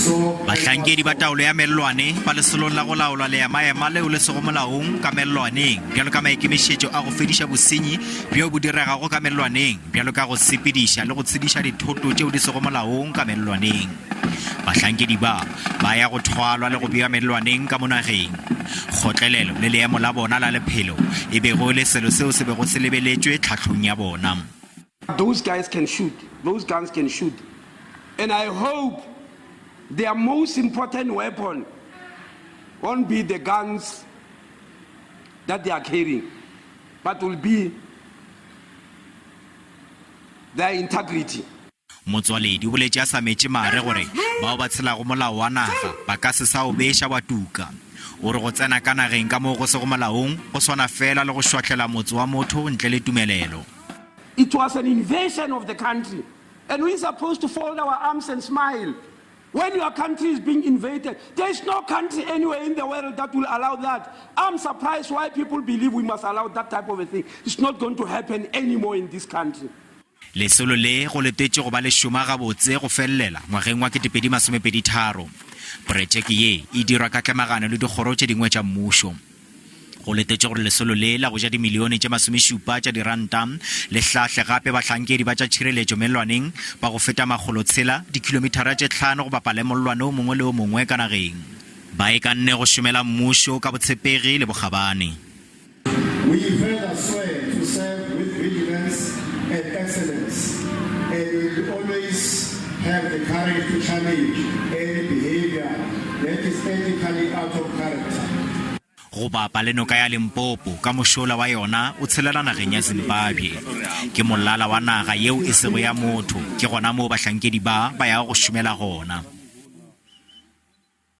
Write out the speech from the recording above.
Bahlankedi ba taolo ya mellwane ba lesolong la go laola leemaema leo le sego molaong ka mellwaneng bjalo ka maikemišetšo a go fediša bosenyi bjo bo diregago ka mellwaneng bjalo ka go sepediša le go tshediša dithoto tšeo di sego molaong ka mellwaneng. Bahlankedi ba ba ya go thwalwa le go bewa mellwaneng ka mo nageng. Kgotlelelo le leemo la bona la lephelo e bego e le selo seo se bego se lebeletšwe tlhahlong ya bona. Those guys can shoot, those guns can shoot and I hope their most important weapon won't be the guns that they are carrying but will be their integrity. Motswaledi o boletše a sa metše mare gore bao ba tshelago molao wa naga ba ka se sa o beša wa tuka. O re go tsena ka nageng ka moo go sego molaong go swana feela le go šwahlela motse wa motho ntle le tumelelo. It was an invasion of the country and we supposed to fold our arms and smile when your country is being invaded. There is no country anywhere in the world that will allow that. I'm surprised why people believe we must allow that type of a thing. It's not going to happen anymore in this country. Lesolo le go letetše go ba le šoma gabotse go felelela ngwageng wa 2023. Protšeke ye e dirwa ka tlemagano le dikgoro tše dingwe tša mmušo. Go letetšwe gore lesolo le la go ja dimilione tše masomešupa tša diranta le hlahle gape bahlankedi ba tša tšhireletšo mellwaneng ba go feta makgolotshela dikhilomithara tše tlhano go bapa le mollwane o mongwe le o mongwe ka nageng. Ba ikanne go šomela mmušo ka botshepegi le bokgabane. We further swear to serve with vigilance and excellence and will always have the courage to challenge any behaviour that is ethically out of character. Go bapa le noka ya Limpopo ka mošola wa yona o tshelela nageng ya Zimbabwe. Ke molala wa naga yeo e sego ya motho, ke gona moo bahlankedi ba ba yago go šomela gona.